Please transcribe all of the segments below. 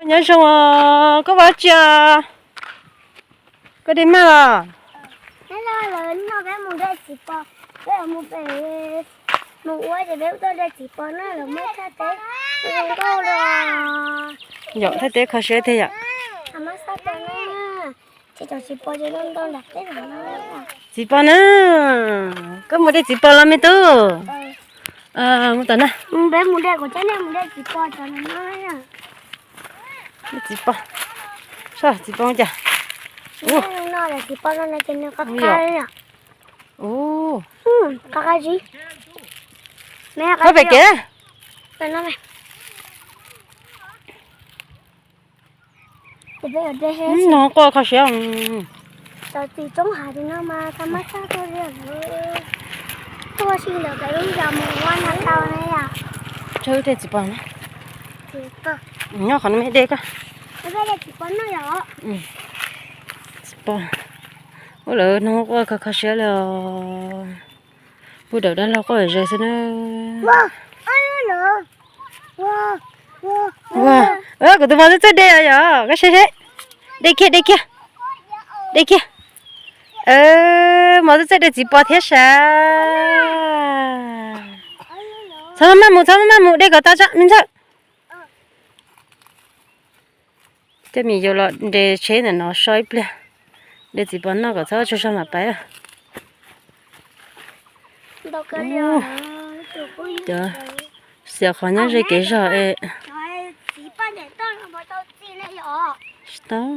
Nyob zoo os, koj ua dab tsi os? Koj de maj los? Nyob zoo, lawv no peb mus de txiv pos, peb mus pem, mus ua ces peb tuaj de txiv pos na, lawv muab thaij teb zoo nkauj li. Yom, thaij teb kho siab tiag yom. Tsis cov txiv pos ces zoo ntau nram teb no. Txiv pos na, koj mus de txiv pos los me tub? Mus tom na. Peb mus de, kuv coj nej mus de txiv pos cov no. Txiv pos, txiv pos cas? No txiv pos no ces nws qab qab li. Qab qab zib. Qab pem kev. No quaj kho siab. Cov txiv tsoob hav no mas tau mab txaj tuaj li. Tuaj si ntawm peb lub zos mus ua no tau na yom. Tsawb de txiv pos na. Nyob qhov no me de koj. Txiv pos, ua lawv no quaj kho kho siab li os. Puag dawm dab laug quaj zes xwb na. Kuv tus mos txawj txawj de os yom, koj saib seb. De kiag, de kiag, de kiag. Mos txawj txawj de txiv pos thiab sav. Txhob maj mus, txhob maj mus, de kom tau tso me ntxawg. Coj me nyuam yaus los de tsheb ntawm no so ib pliag, de txiv pos noj kom txhob tsaug zog mam pais. Cov xiam qhov nyob ze kev zog es. Tsis tau.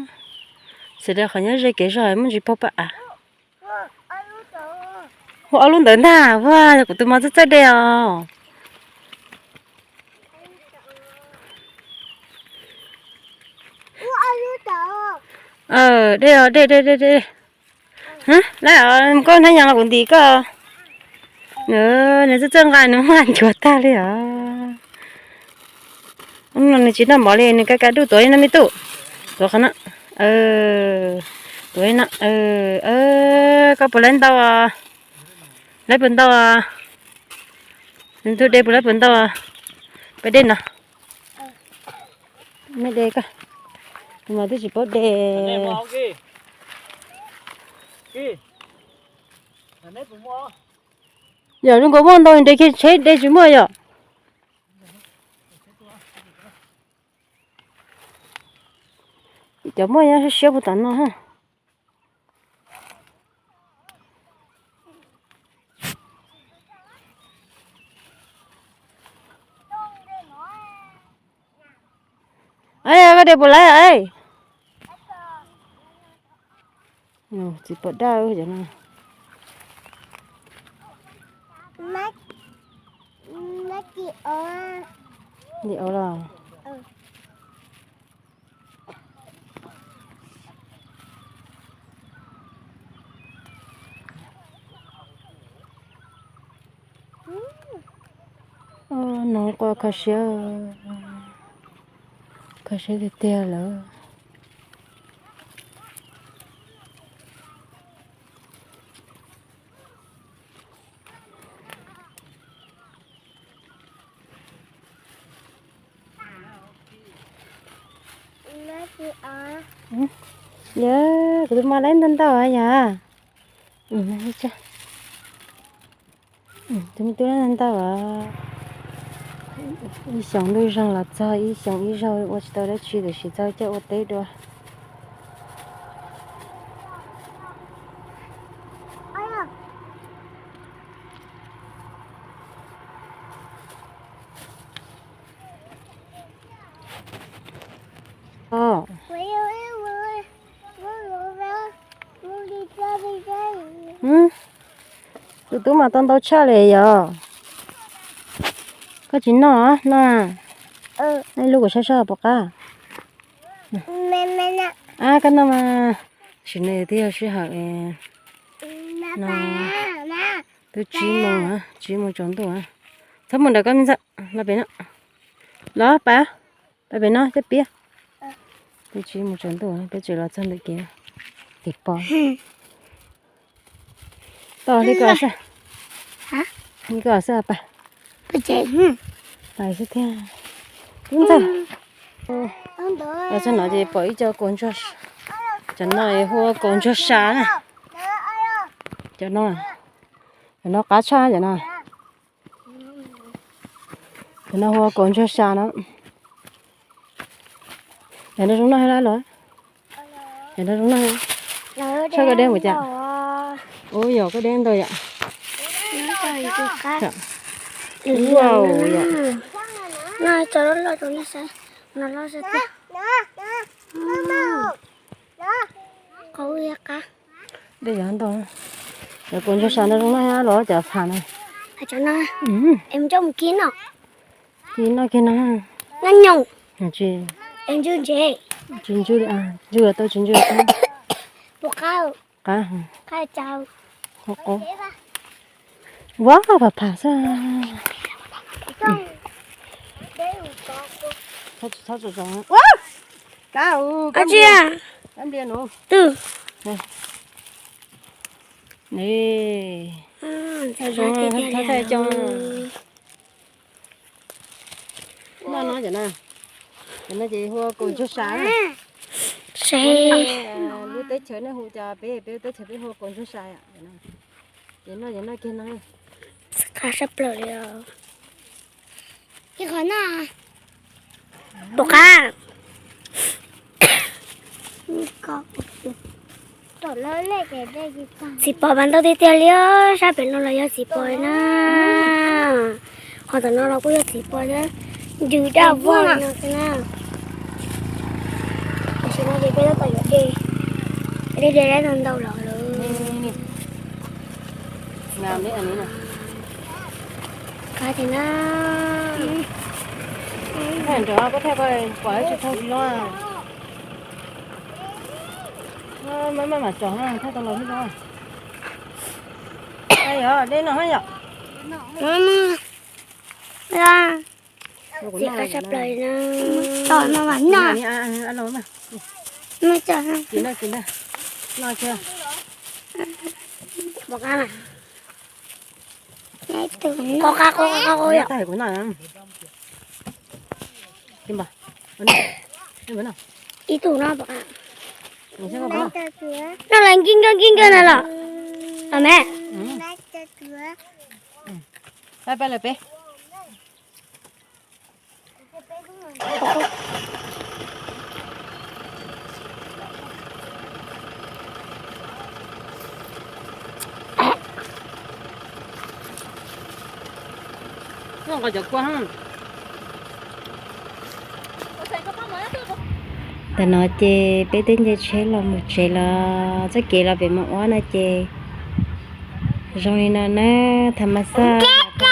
Xiam de qhov nyob ze kev zog es muaj ntsis paug paj av. Hu ob lub ntawd ntag, ua yog kuv tus mos txawj txawj de os. De os, de de de de. Lawm, koj hnab nyoos los kuv ntim koj. Nws txawj txawj nqa, nws muab nchuav tag li os. Nws tsis noj mov li, nws ka ka duj tuav li no me tub. Tuav qhov no. Tuav li no. Koj puas laib ntau? Laib puas ntau? Nws tug de puas laib puas ntau? Peb de no. Me de koj. Tus mas twb tsis paub de. Yog zoo nkaus muaj ntau de kiag tsheb de tsis muaj yom. Cov muaj nyob siab siab puag tom no. Koj de puas laib? Txiv pos daj cov no. Ntim os los. Noog quaj kho siab, kho siab tiag tiag lawm. Yog kuv tus mos laib ntau ntau yog. Tus me tub laib ntau ntau. Ib xyoos ntuj zoog los txog ib xyoos ib zaug ua tsis tau dab tsi tiam sis txog caij ua teb dua. Tus tub mas tau ntau tshaj li yog. Koj tsis noj, noj. Noj ib lub kuv saib saib puas qab. Koj noj mas. Sim no twb yog sij hawm no, twb tsib moos, tsib moos tsaus ntuj. Txhob mus ntawm koj me ntxawg, los pem no. Los pais, pais pem no coj piab. Twb tsib moos tsaus ntuj peb tseem los txog ntawm kev, kev pos. Tau li ko xwb. Li ko xwb pais. Pais xwb thiab. Tub ntxawg, Txog no ces pom ib co kaus ntsuag, cov no hu ua kaus ntsuag sa na. Cov no, cov no qab tshaj cov no. Cov no hu ua kaus ntsuag sa no. Cov no zoo noj los? Cov no zoo noj. Tshaj koj deb mus cas? Ua yog koj deb ntau yom. Ua yom. Dej yog ntau. Cov kaus ntsuag sa no zoo noj los cov pham no? Cov no, es coj mus kib no. Kib noj kiag no. Noj nyoos. Tsis, tsis ntswj li, ntswj tau tsis ntswj tau. Qab, qab. Ua pham pham xwb. Ua, kab, kab nplia nuv. Twb. Noj no, cov no ces hu ua kaus ntsuag sa. Lub teb chaws nej hu cas peb, peb lub teb chaws peb hu ua kaus ntsuag sa. Ces noj, ces noj kiag no. Qab sab plaws li os. Ib qho no. Pom qab. Txiv pos mas ntau tiag tiag li, sab pem no los yog txiv pos na. Qhov tom no los kuj yog txiv pos thiab, ntws daj vog li no xwb na. Tam sim no ces peb tab tom yuav de, de de ntau ntau los lawm. Qab tiag na. Nrog koj thaij pom tsis tau tsis zoo. Maj mam tsom thaij tau los thiab. Yog dej no yom. Txiv qab sab plaws no. Tom no mas noj. Kis ntag, kis ntag. Noj thiab. Pom qab mas. Qab qab qab qab yom. Kuv noj. Ib tug no pom qab. Noj las nkij nkawg nkij nkawg na los. Los me. Pab pab lawm peb. Ntawm no ces peb twb nce tsheb los mus tsev los, txoj kev los pem Moos Uab no ces zoo li no na, tham mas xaj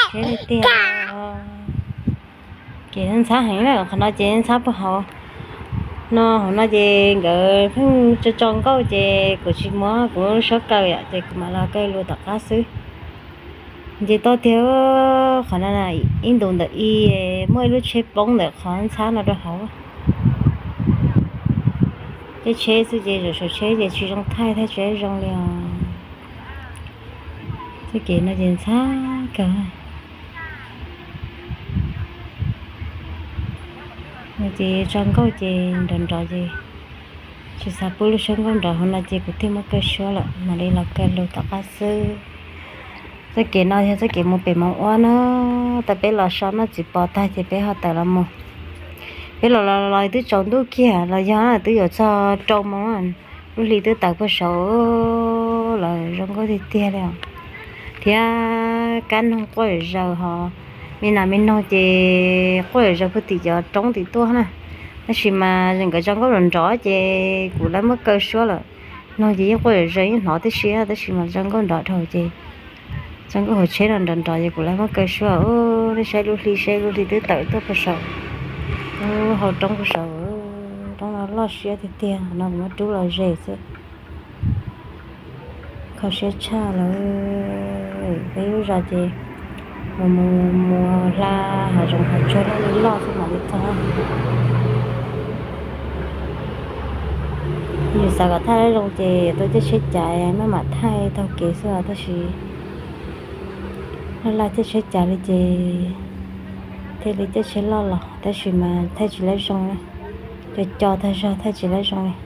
tsheb tiag tiag. Ces ntxhab heev na, qhov no ces ntxhab puag hauv no, hauv no ces nkawd pheej tso tso nkauj ces kuv tsis muab kuv lub suab kaw yom, ces kuv mam los kaw lus tom qab xwb. Nce toj tiag, qhov no ib ntus ntawm i muaj ib lub tsheb poob ntawm qhov ntxhab no rau hauv. Tej tsheb xwb ces zaum saum tsheb ces tsis zoo thaij, thaij tsis zoo li os. Txoj kev no ces ntxhab kawg. No ces tso nkauj ces nrov nrov ces tsis xav pub lub suab nkauj nrov hauv no ces kuv thiaj muab kaw suab lawm, mam li los kaw lus tom qab xwb. Txoj kev no yog txoj kev mus pem Moos Uab na, tau peb los so noj txiv pos tag ces peb ho tawm los mus. Peb los los los twb tsaus ntuj kiag los yog twb yuav txog rau moos, lub hli twb tawm puag saud los zoo nkauj tiag tiag li os. Thiab kab noog quaj zom zaws hos, me nas me noog ces quaj zom zaws puag tim cov roob tim tuaj na. Tab sis mas nkawd tso nkauj nrov nrov ces kuv lawv muab kaw suab lawm. Noog ces yeej quaj zom zaws yeej hnov tib si, tab sis mas tso nkauj nrov dhau ces tso nkauj hauv tsheb no nrov nrov ces kuv lawv muab kaw suab. Nej saib lub hli, saib lub hli twb tawm tuaj puag saud, hau roob puag saud. Roob no loj siab tiag tiag, no kuv muab rub los ze xwb. Kho siab tshaj lawm. Peb lub zos ces mus mus mus hla hav zoov hav tsuag loj li loj xwb mam li txog. Yus xav kom thaij zoo ces tuaj caij tsheb cav maj mam thaij taug kev xwb os, tab sis laj laj caij tsheb cav li ces thiaj li caij tsheb loj los, tab sis mas thaij tsis lab zoo na. Co co tag zog thiaj tsis lawv zoo li.